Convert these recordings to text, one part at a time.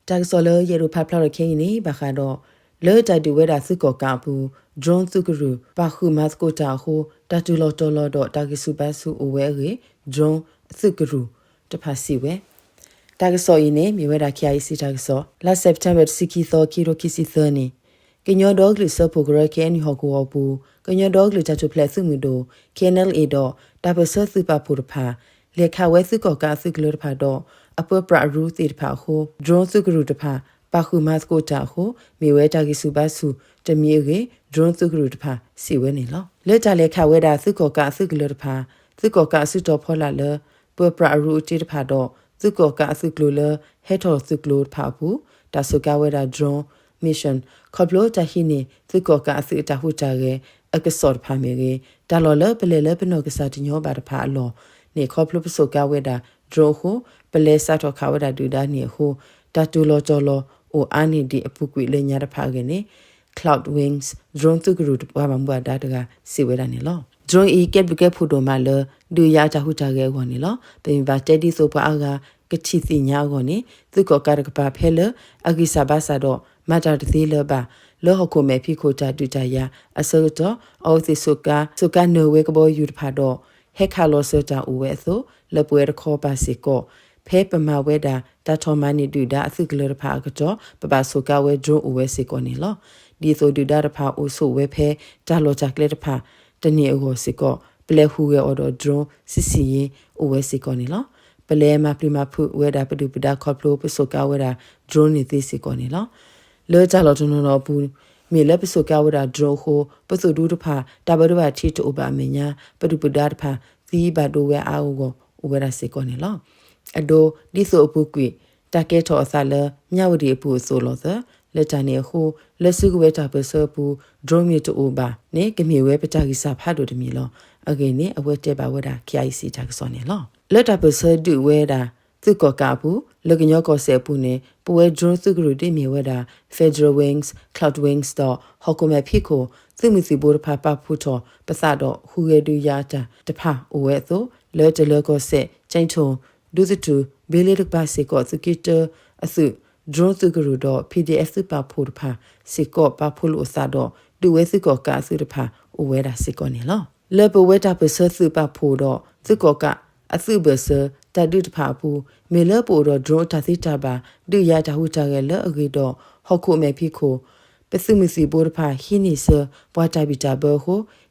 တၢ်ကစီၣ်လၢယအဲၣ်ဒိးဖးဖျါထီၣ်ခဲအံၤန့ၣ် ဘၣ်ဃးဒီး လၢတၢ်ဒုးဝဲဒၣ်သုးကီၣ်ကးအပူၤ drone သုးကရူၢ် ပာ်ဃုာ်မၤသကိးတၢ်အဃိ တၢ်တုၤလီၤတီၤလီၤဒီးတၢ်ဂံၢ်ဆူၣ်ဘါဆူၣ်အိၣ်ဝဲအဂ့ၢ် drone သုးကရူၢ်တဖၣ်စံးဝဲ တၢ်ကစီၣ်အံၤန့ၣ် မ့ၢ်ဝဲဒၣ် K I C တၢ်ကစီၣ် လါစဲးပထ့ဘၢၣ် တဆံခံသီ ခံကထိခံဆံသၢနံၣ်, ကညီဒီကလုာ်စၢဖှိၣ်ကရၢ K N U ဟီၣ်ကဝီၤအပူၤ ကညီဒီကလုာ်တၢ်ထူၣ်ဖျဲးသုးမုၢ်ဒိၣ် K N L A ဒီး တၢ်ပၢၢ်ဆၢသုးပာ်ဖှိၣ်တဖၣ် လဲၤခးဝဲသုးကီၣ်ကးအသုးကလၢၤတဖၣ်ဒီး အပၢပြးအရူသ့ၣ်တဖၣ်အဃိ drone သုးကရူၢ်တဖၣ် ပာ်ဃုာ်မၤသကိးတၢ်အဃိ မ့ၢ်ဝဲတၢ်ဂံၢ်ဆူၣ်ဘါဆူၣ်တမံၤအဂ့ၢ် drone သုးကရူၢ်တဖၣ်စံးဝဲန့ၣ်လီၤ. လၢတၢ်လဲၤခးဝဲဒၣ်သုးကီၣ်ကးအသုးကလၢၤတဖၣ် သုးကီၣ်ကးအစုတီၤဖီလာ်လၢ ပၢပြးအရူအတ့တဖၣ်ဒီး သုးကီၣ်ကးအသုးကျိၤလၢဟဲထီၣ်သုးကျိၤတဖၣ်အပူၤ တၢ်စူးကါဝဲဒၣ် drone mission ခီဖျိတၢ်ဟံးန့ၢ်သုးကီၣ်ကးအသုးအတၢ်ဟူးတၢ်ဂဲၤအကစီၣ်တဖၣ်မ့ၢ်ဂ့ၤ, တၢ်လီၢ်လၢပလဲၤလၢပနီၢ်ကစၢ်တညီဘၣ်တဖၣ်အလီၢ်န့ၣ် ခီဖျိပစူးကါဝဲဒၣ် drone အဃိ ပလဲၤစးထီၣ်ခးဝဲဒၣ်ဒုၣ်ဒါန့ၣ်အဃိ တၢ်တုၤလီၤတီၤလီၤအိၣ်အါန့ၢ်ဒံးအပူၤကွံာ်လၢညါတဖၣ်အဂ့ၢ်န့ၣ် Cloudwings drone သုးကရူၢ်ပှၤဘၣ်မူဘၣ်ဒါတဂၤစံးဝဲဒၣ်န့ၣ်လီၤ. drone အံၤကဲဘျုးကဲဖှိၣ်ဒိၣ်မးလၢ ဒုးယၤအတၢ်ဟူးတၢ်ဂဲၤအဂီၢ်န့ၣ်လီၤ. ပမ့ၢ်ဘၣ်တဲဒ်သိးပှၤအါဂၤကထံၣ်သ့ၣ်ညါအဂီၢ်န့ၣ် သုးကီၣ်ကးတကပၤဖဲလၢအဂံၢ်စၢ်ဘါစၢ်ဒီး မၤတၢ်တသ့လၢၤဘၣ် လၢဟီၣ်ခိၣ်မဲာ်ဖံးခိၣ်တၢ်ဒုးတၢ်ယၤအဆၢကတီၢ် အဝဲသ့ၣ်စူးကါ စူးကါနၢၤဝဲကဘီယူၤတဖၣ်ဒီး ဟဲခးလီၤစၢၤတၢ်အိၣ်ဝဲအသိး လၢပဝဲတခီပၤစ့ၢ်ကီး ဖဲပမၤဝဲဒၣ်တၢ်ထီၣ်မၤန့ၢ်ဒုၣ်ဒါအသုးကလၢၤတဖၣ်အကတီၢ် ပဘၣ်စူးကါဝဲ drone အိၣ်ဝဲစ့ၢ်ကီးန့ၣ်လီၤ. ဒ်သိးဒုၣ်ဒါတဖၣ်အိၣ်ဆိးဝဲဖဲတၢ်လီၢ်တၢ်ကျဲတဖၣ်တန့ၢ်အဂီၢ်စ့ၢ်ကီး ပလဲၤဟူးဂဲၤအီၤဒီး drone ဆံးဆံးယ့ အိၣ်ဝဲစ့ၢ်ကီးန့ၣ်လီၤ. ပလဲၤမၤပျံၤမၤဖုးဝဲဒၣ်ပဒုၣ်ပဒါခီဖျိပစူးကါဝဲဒၣ် drone န့ၣ်သ့စ့ၢ်ကီးန့ၣ်လီၤ. လၢတၢ်လီၢ်တနီၤနီၤအပူၤ မ့ၢ်လၢပစူးကါဝဲဒၣ် drone အဃိ ပသိၣ်ဒူတဖၣ် တၢ်ဘၢဒိဘၣ်ထံးတအိၣ်ဘၣ်အမဲာ်ညါ ပဒုၣ်ပဒါတဖၣ် သံဘၣ်ဒိဝဲအါအဂီၢ်အိၣ်ဝဲဒၣ်စ့ၢ်ကီးန့ၣ်လီၤ. အဒိ ဒ်သိးအပူၤကွံာ် တၢ်ကဲထီၣ်အသးလၢ မြဝတီ အပူၤအသိးလီၤသၢ, လၢတၢ်န့ၣ်အဃိ လၢစုကဝဲၤတၢ်ပၢၢ်ဆၢအပူၤ drone မ့ၢ်တအိၣ်ဘၣ်န့ၣ် ကမ့ၢ်ဝဲပတၢ်ဂံၢ်စၢ်ဖးဒိၣ်တမံၤလီၤ. အဂ့ၢ်န့ၣ် အဝဲတဲဘၣ်ဝဲဒၣ် K I C တၢ်ကစီၣ်န့ၣ်လီၤ. လၢတၢ်ပၢၢ်ဆၢဒုးဝဲဒၣ် သုးကီၣ်ကးအပူၤ လၢကညီကီၢ်စဲၣ်အပူၤန့ၣ် ပဝဲ drone သုးကရူၢ်ဒ်မ့ၢ်ဝဲဒၣ် Federal Wings, Cloud Wings ဒီး ဟီၣ်ခိၣ်မဲာ်ဖံးခိၣ် သုးမုၢ်သံၣ်ဘိတဖၣ် ပာ်ဖှိၣ်ထီၣ်ပသးဒီး ဟူးဂဲၤဒုးယၤတၢ်တဖၣ်အိၣ်ဝဲအသိး လၢတလၢၤကီၢ်စဲၣ် ကၠဲးထိၣ် ဒူသထူၣ် ဘ့လ့တကပၤစ့ၢ်ကီး သုးက့တၢအသုး drone သုးကရူၢ်ဒီး P D F သုးပာ်ဖှိၣ်တဖၣ်စ့ၢ်ကီး ပာ်ဖှိၣ်လိာ်အသးဒီး ဒုးဝဲသုးကီၣ်ကးအသုးတဖၣ်အိၣ်ဝဲဒၣ်စ့ၢ်ကီးန့ၣ်လီၤ. လၢပဝဲတၢ်ပၢၢ်ဆၢသုးပာ်ဖှိၣ်ဒီး သုးကီၣ်ကးအသုးအဘၢၣ်စၢၤ တၢ်ဒုးတဖၣ်အပူၤ မ့ၢ်လၢပအိၣ်ဒီး drone အတၢ်သ့တၢ်ဘၣ် ဒုးယၤတၢ်ဟူးတၢ်ဂဲၤလၢအဂ့ၤဒီး ဟီၣ်ခိၣ်မဲာ်ဖံးခိၣ် ပသုးမုၢ်သံၣ်ဘိတဖၣ် ဟံးန့ၢ်ဆၢပှၤတၢ်ဘံၣ်တၢ်ဘၢ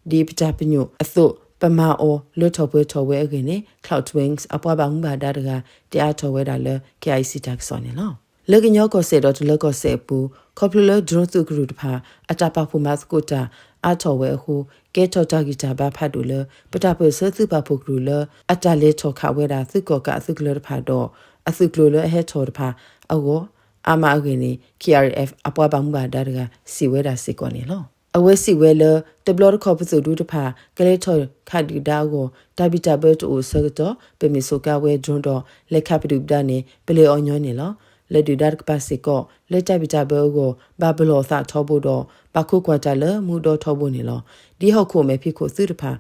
အဃိ ဒ်ပတၢ်ပညိၣ်အသိး ပမၤအီၤလၢထီၣ်ပှဲၤထီၣ်ဝဲအဂ့ၢ်န့ၣ် Cloud Wings အပှၤဘၣ်မူဘၣ်ဒါတဂၤ တဲအါထီၣ်ဝဲဒၣ်လၢ K I C တၢ်ကစီၣ်န့ၣ်လီၤ. လၢကညီကီၢ်စဲၣ်ဒီးတလၢၤကီၢ်စဲၣ်အပူၤ ခီဖျိလၢ drone သုးကရူၢ်တဖၣ် အတၢ်ပာ်ဖှိၣ်မၤသကိးတၢ်အါထီၣ်ဝဲအဃိ ကဲထီၣ်တၢ်ဂံၢ်တၢ်ဘါဖးဒိၣ်လၢ ပတၢ်ပၢၢ်ဆၢသုးပာ်ဖှိၣ်ကရူၢ်လၢ အတၢ်လဲၤထီၣ်ခးဝဲဒၣ်သုးကီၣ်ကးအသုးကလၢၤတဖၣ်ဒီး အသုးကျိၤလၢအဟဲထီၣ်တဖၣ်အဂီၢ် အါမးအဂ့ၢ်န့ၣ် K R F အပှၤဘၣ်မူဘၣ်ဒါတဂၤ စံးဝဲဒၣ်စ့ၢ်ကီးန့ၣ်လီၤ. အဝဲစံးဝဲလၢ တဘျီတခီၣ်ပသိၣ်ဒူတဖၣ် ကလဲၤထီၣ်ခးဒုၣ်ဒါအဂီၢ် တၢ်ဘံၣ်တၢ်ဘၢတအိၣ်အဆၢကတီၢ် ပမ့ၢ်စူးကါဝဲ drone ဒီး လဲၤခးပဒုၣ်ပဒါန့ၣ် ပလဲၤအီၤညီန့ၣ်လီၤ. လၢဒုၣ်ဒါတကပၤစ့ၢ်ကီး လၢတၢ်ဘံၣ်တၢ်ဘၢအဂီၢ် ဘၣ်ပလီၢ်အသးထီဘိဒီး ဘၣ်ခိးကွၢ်တၢ်လၢမူဒါထီဘိန့ၣ်လီၤ. ဒ်ဟီၣ်ခိၣ်မဲာ်ဖံးခိၣ်သုးတဖၣ်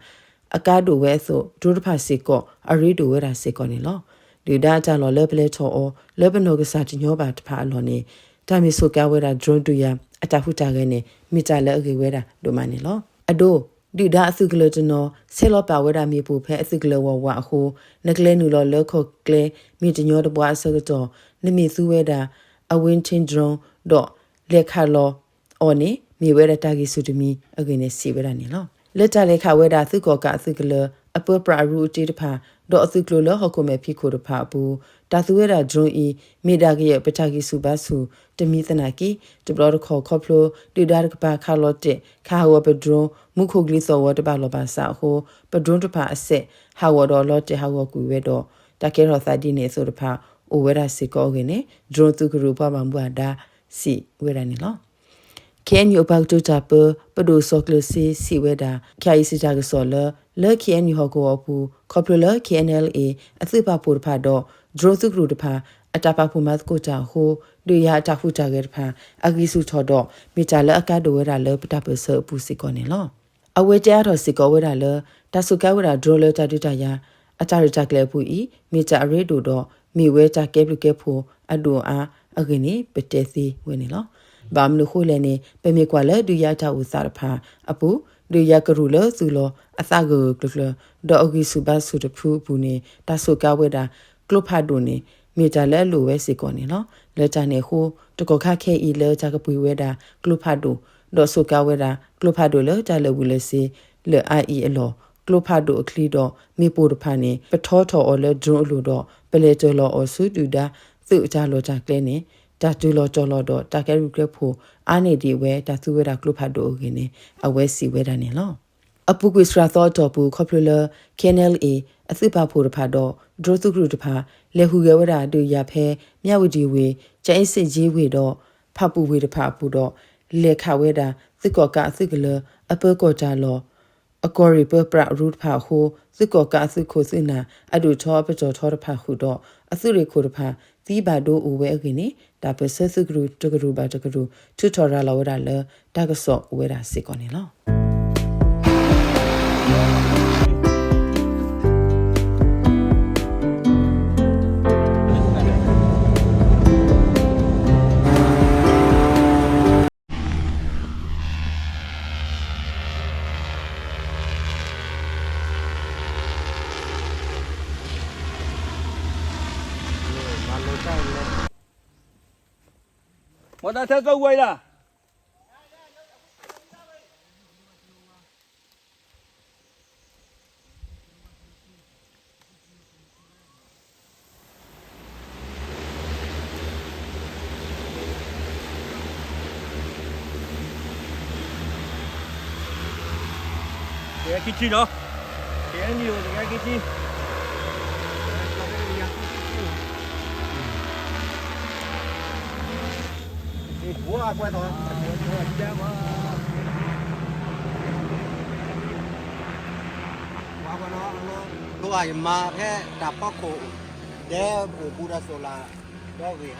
အကါဒိၣ်ဝဲအသိး drone တဖၣ်စ့ၢ်ကီး အရ့ဒိၣ်ဝဲဒၣ်စ့ၢ်ကီးန့ၣ်လီၤ. ဒုၣ်ဒါအတၢ်လီၢ်လၢပလဲၤထီၣ်အီၤ လၢပနီၢ်ကစၢ်တညီဘၣ်တဖၣ်အလီၢ်န့ၣ် တၢ်မ့ၢ်စူးကါဝဲဒၣ် drone ဒုးယၤအတၢ်ဟူးတၢ်ဂဲၤန့ၣ် မ့ၢ်တၢ်လၢအဂ့ၤဝဲဒၣ်ဒိၣ်မးန့ၣ်လီၤ. အဒိ ဒုၣ်ဒါအသုးကလၢၤတနီၤ ဆဲးလီၤပာ်ဝဲဒၣ်မ့ၣ်ပိၢ်ဖဲအသုးကလၢၤဝးဝးအဃိ နကလဲၤနုာ်လီၤလၢခီၣ်ကျဲမ့ၢ်တညီတဘှါအဆၢကတီၢ် နမ့ၢ်သူဝဲဒၣ် အ Wingtip drone ဒီးလဲၤခးလီၤ အီၤန့ၣ် မ့ၢ်ဝဲဒၣ်တၢ်ဂံၢ်ဆူၣ်တမံၤအဂ့ၢ်န့ၣ် စံးဝဲဒၣ်န့ၣ်လီၤ. လၢတၢ်လဲၤခးဝဲဒၣ်သုးကီၣ်ကးအသုးကလၢၤ အပၢပြးအရူအတ့တဖၣ် ဒီးအသုးကျိၤလၢဟီၣ်ခိၣ်မဲာ်ဖံးခိၣ်တဖၣ်အပူၤ တၢ်သူဝဲဒၣ် drone အံၤ မ့ၢ်ဒၣ်ကယဲၢ်ပတၢ်ဂံၢ်ဆူၣ်ဘါဆူၣ်တမံၤသနာ်က့ တဘျီတခီၣ်ခီဖျိ ဒုၣ်ဒါတကပၤခးလီၤတဲာ် ခးဟးဂီၤပ drone မူခိၣ်ကလံၤသီၣ်ဂီၤတဘၣ်လီၢ်ဘၣ်စးအဃိ ပ drone တဖၣ်အစဲး ဟးဂီၤဒီးလီၤတဲာ်ဟးဂီၤကွံာ်ဝဲဒီး တၢ်ကဲထီၣ်သးဒ်န့ၣ်အသိးတဖၣ် အိၣ်ဝဲဒၣ်စ့ၢ်ကီးအဂ့ၢ်န့ၣ် drone သုးကရူၢ်ပှၤဘၣ်မူဘၣ်ဒါ စံးဝဲဒၣ်န့ၣ်လီၤ. K N U အပှၤကတိၤတၢ်ပၢ ပဒိၣ်စီၤကျၢၤစ့ စံးဝဲဒၣ် K I C တၢ်ကစီၣ်လၢ လၢ K N U ဟီၣ်ကဝီၤအပူၤ ခီဖျိလၢ K N L A အသုးပာ်ဖှိၣ်တဖၣ်ဒီး drone သုးကရူၢ်တဖၣ် အတၢ်ပာ်ဖှိၣ်မၤသကိးတၢ်အဃိ ဒုးယၤအတၢ်ဟူးတၢ်ဂဲၤတဖၣ် အဂံၢ်ဆူၣ်ထီၣ်ဒီး မ့ၢ်တၢ်လၢအကါဒိၣ်ဝဲဒၣ်လၢပတၢ်ပၢၢ်ဆၢအပူၤစ့ၢ်ကီးန့ၣ်လီၤ. အဝဲတဲအါထီၣ်စ့ၢ်ကီးဝဲဒၣ်လၢ တၢ်စူးကါဝဲဒၣ် drone လၢတၢ်ဒုးတၢ်ယၤ အတၢ်ရဲၣ်တၢ်ကျဲၤအပူၤအံၤ မ့ၢ်တၢ်အရ့ဒိၣ်ဒီး မ့ၢ်ဝဲတၢ်ကဲဘျုးကဲဖှိၣ်အဒိၣ်အါ အဂ့ၢ်န့ၣ် ပတဲသ့ဝဲန့ၣ်လီၤ. ဘၣ်မနုၤအဃိလဲၣ်န့ၣ် ပမ့ၢ်ကွၢ်လၢဒုးယၤတၢ်အိၣ်သးတဖၣ်အပူၤ ဒုးယၤကရူၢ်လၢသုးလီၤအသးဂၢၢ်ဂၢၢ်ကျၢၤကျၢၤ ဒီးအဂံၢ်ဆူၣ်ဘါဆူၣ်တဖုအပူၤန့ၣ် တၢ်စူးကါဝဲဒၣ် ကျိဖးဒိၣ်န့ၣ် မ့ၢ်တၢ်လၢအလိၣ်ဝဲစ့ၢ်ကီးန့ၣ်လီၤ. လၢတၢ်န့ၣ်အဃိ တကီၢ်ခါခဲအံၤလၢတၢ်ကပှ့ၤဝဲဒၣ်ကျိဖးဒိၣ် ဒီးစူးကါဝဲဒၣ်ကျိဖးဒိၣ်လၢတၢ်လၢာ်ဝံၤလၢာ်စ့ၤ လၢအအံၤအလီၢ် ကျိဖးဒိၣ်အချံဒီးမ့ၣ်ပိၢ်တဖၣ်န့ၣ် ပထီထီၣ်အီၤလၢ drone အလိၤဒီး ပလဲၤတၢ်လီၤအီၤဆူဒုၣ်ဒါသုးအတၢ်လီၢ်တၢ်ကျဲန့ၣ် တၢ်တုၤလီၤတီၤလီၤဒီး တၢ်ကဲဘျုးကဲဖှိၣ်အါန့ၢ်ဒံးဝဲ တၢ်သူဝဲဒၣ်ကျိဖးဒိၣ်အဂ့ၢ်န့ၣ် အဝဲစံးဝဲဒၣ်န့ၣ်လီၤ. အပူၤကွံာ်စှၤသီအတီၢ်ပူၤ ခီဖျိလၢ K N L A အသုးပာ်ဖှိၣ်တဖၣ်ဒီး drone သုးကရူၢ်တဖၣ် လဲၤဟူးဂဲၤဝဲဒၣ်ဒုးယၤဖဲ မြဝတီဝ့ၢ်, ကြာအင်းဆိပ်ကြီးဝ့ၢ်ဒီး ဖၣ်ပူၣ်ဝ့ၢ်တဖၣ်အပူၤဒီး လဲၤခးဝဲဒၣ် သုးကီၣ်ကးအသုးကလၢၤ အပၢၤကီၢ်တၢ်လီၢ် အကီၢ်ရ့ၣ်ပၢပြးရူတဖၣ်အဃိ သုးကီၣ်ကးအသုးခိၣ်သုးနၢ် အဒိၣ်ထီအပတီၢ်ထီတဖၣ်ဃုာ်ဒီး အသုးရ့ၣ်ခိၣ်တဖၣ် သံဘၣ်ဒိအိၣ်ဝဲအဂ့ၢ်န့ၣ် တၢ်ပၢၢ်ဆၢသုးကရူၢ်တကရူၢ်ဘၣ်တကရူၢ် ထုးထီၣ်ရၤလီၤဝဲဒၣ်လၢ တၢ်ကစီၣ်အိၣ်ဝဲဒၣ်စ့ၢ်ကီးန့ၣ်လီၤ. မတၤထဲသိဝဲလၢ တကဲခံဆံနီၤ, တကဲနံၣ်အိၣ်တကဲခံဆံ, ဝါကွဲးဒီး ဒိယမါဖဲတၢ်ဖီခိၣ် ဒဲအိၣ်ဘူးဒီးစိၤလး ဒီဂ့ၢ်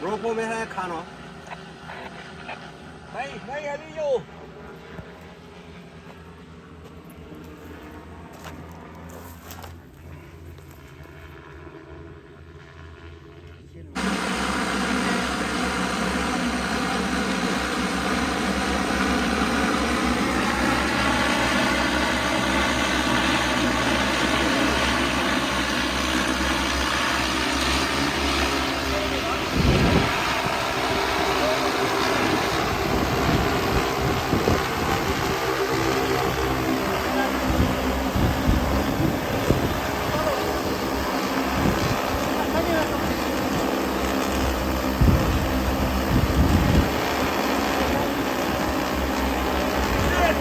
ရိဖိမ့ၢ်ဟဲခါနီၤ ဟဲလံယိာ်လ့ဘၣ်, လ့ဘၣ် လ့ဘၣ် သ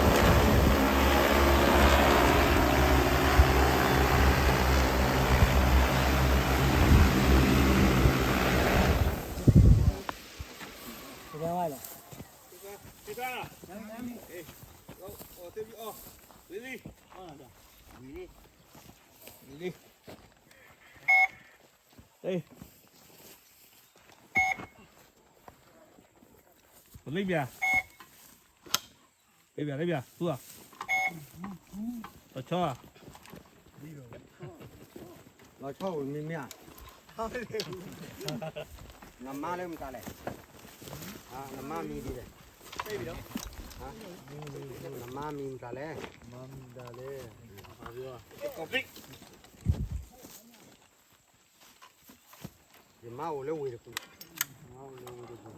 ူဧါ, လီၤဆီဧါ, လီၤဆီဧါမ့မ့ၢ်ဧါ, နမါလၢမတၤလဲၣ်, နမါမံၤဒ်လဲၣ်, နမါမံၤမတၤလဲၣ်, မံၤမတၤလဲၣ်, ယမါအိၣ်လၢဝ့ၢ်တပူၤ, မါအိၣ်လၢဝ့ၢ်တပူၤ,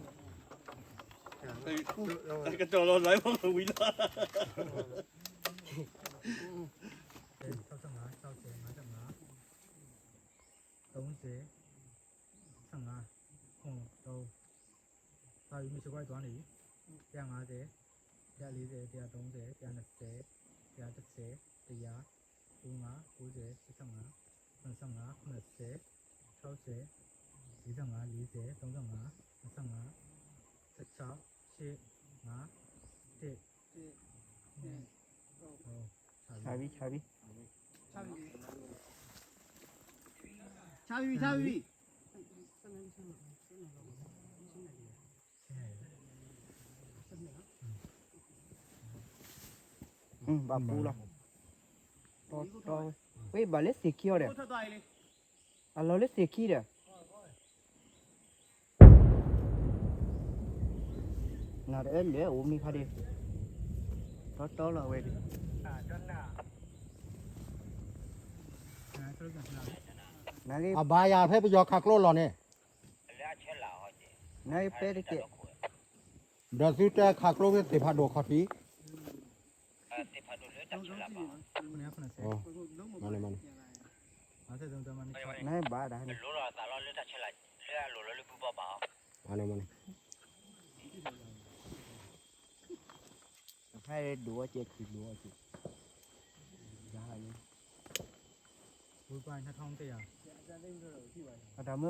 ကတီၢ်လီၤလီၤဝံၤလီၤ, ဆယ့်ငါး ဆယ့်ငါး ဆယ့်ငါး သုံးဆယ် ဆယ့်ငါး ခွန် သုံး ပါပြီ မ့ၢ်စ့ၢ်ကီး သွားနေပြီ, တစ်ရာငါးဆယ်, တစ်ရာလေးဆယ်, တစ်ရာသုံးဆယ်, တစ်ရာနှစ်ဆယ်, တစ်ရာတစ်ဆယ်, တစ်ရာ, ကိုးငါး, ကိုးဆယ်, တစ်ဆယ့်ငါး, ခုနစ်ဆယ့်ငါး, ခုနစ်ဆယ်, ခြောက်ဆယ်, လေးဆယ့်ငါး, လေးဆယ်, သုံးဆယ့်ငါး, နှစ်ဆယ့်ငါး, ဆယ့်ခြောက်, ရှစ်, ငါး, တစ်, နှစ်, သုံး, ချပြီ, ချပြီ, ချပြီ, ချပြီ, ချပြီ. ဘၣ်ပူလီၤ, တီတီဝဲ, ဝဲဘၣ်လၢသ့ၣ်ခံအီၤဒီး, အလီၢ်လၢသ့ၣ်ခံဒီး, နၤတအၢလၢအအိၣ်မံခါဒ့, တီတီလီၤဝဲဒၣ်, အဘါယၤဖဲပယီၤခးကျိလီၤန့ၣ်, နဖဲတကဲ, ဒီးသုတဲခးကျိဖဲသ့ၣ်ဖးဒိၣ်ခီၣ်ထံး, နဘၣ်ဒၣ်န့ၣ်, ဖဲဒိၣ်အီၤကဲခံဒိၣ်အီၤကဲ, အတၢ်မ့ၢ်